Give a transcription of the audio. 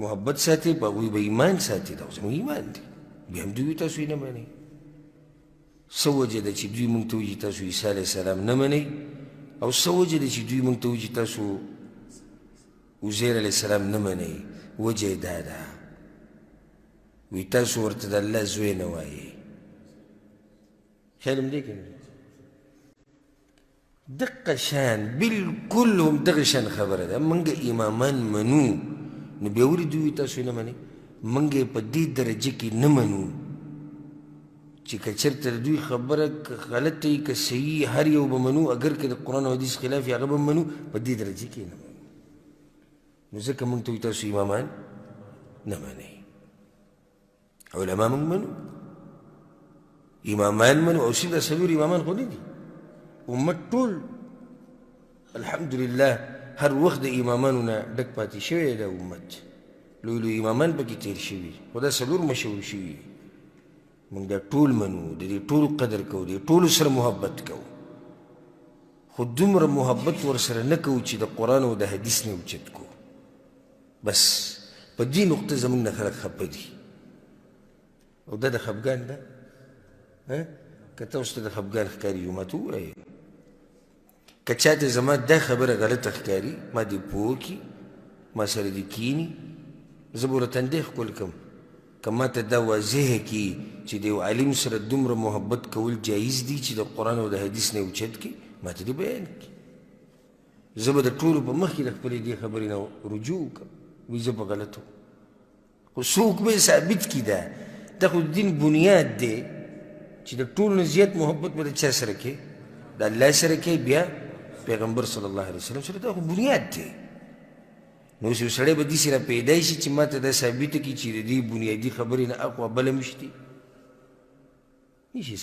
محبت ساتئ، په هغوی به ایمان ساتئ، دا خو زموږ ایمان دی. بیا هم دوی تاسو یې نه منئ. څه وجه ده چې دوی موږ ته وایي چې تاسو عیسی علیه السلام نه منئ، او څه وجه ده چې دوی موږ ته وایي چې تاسو عزیر علیه السلام نه منئ؟ وجه یې دا ده، وایي تاسو ورته د الله زوی نه وایئ. خیال هم دی که نه؟ دقه شان بالکل هم دغه شان خبره ده. موږ امامان منو، نو بیا ولې دوی تاسو یې نه منئ؟ موږ یې په دې درجه کې نه منو چې که چېرته د دوی خبره که غلطه وي که صحیح، هر یو به منو، اګر که د قرآن او حدیث خلاف وي هغه به منو، په دې درجه کې نه منو. نو ځکه موږ ته وایي تاسو امامان نه منئ. علما موږ منو، امامان منو، او صرف دا څلور امامان خو نه دي، امت ټول الحمدلله هر وخت د امامانو نه ډک پاتې شوی دی. امت لوی لوی امامان پکې تېر شوي، خو دا څلور مشهور شوي. موږ دا ټول منو، د دې ټولو قدر کوو، د دې ټولو سره محبت کوو، خو دومره محبت ورسره نه کوو چې د قرآن او د حدیث نه اوچت کوو. بس په دې نقطه زموږ نه خلک خفه دي، او دا د خفګان ده. که تاسو ته د خفګان ښکاري نو ماته ووایئ. که چا ته زما دا خبره غلطه ښکاري، ما دې پوه کړي، ما سره دې کښېني، زه به ورته تندی ښکل کړم. که ما ته دا واضح کړي چې د یو عالم سره دومره محبت کول جایز دي چې د قرآن او د حدیث نه اوچت کړي، ما ته دې بیان کړي. زه به د ټولو په مخ کې د خپلې دې خبرې نه رجوع وکړم، وایي زه په غلط وم. خو څوک به یې ثابت کړي؟ دا خو د دین بنیاد دی چې د ټولو نه زیات محبت به د چا سره کوې؟ د الله سره کوې، بیا پیغمبر صلی الله علیه وسلم سره. دا خو بنیاد دی. نو اوس یو سړی به داسې را پیدا شي چې ما ته دا ثابته کړي چې د دې بنیادي خبرې نه اخوا بله هم شته، نشي.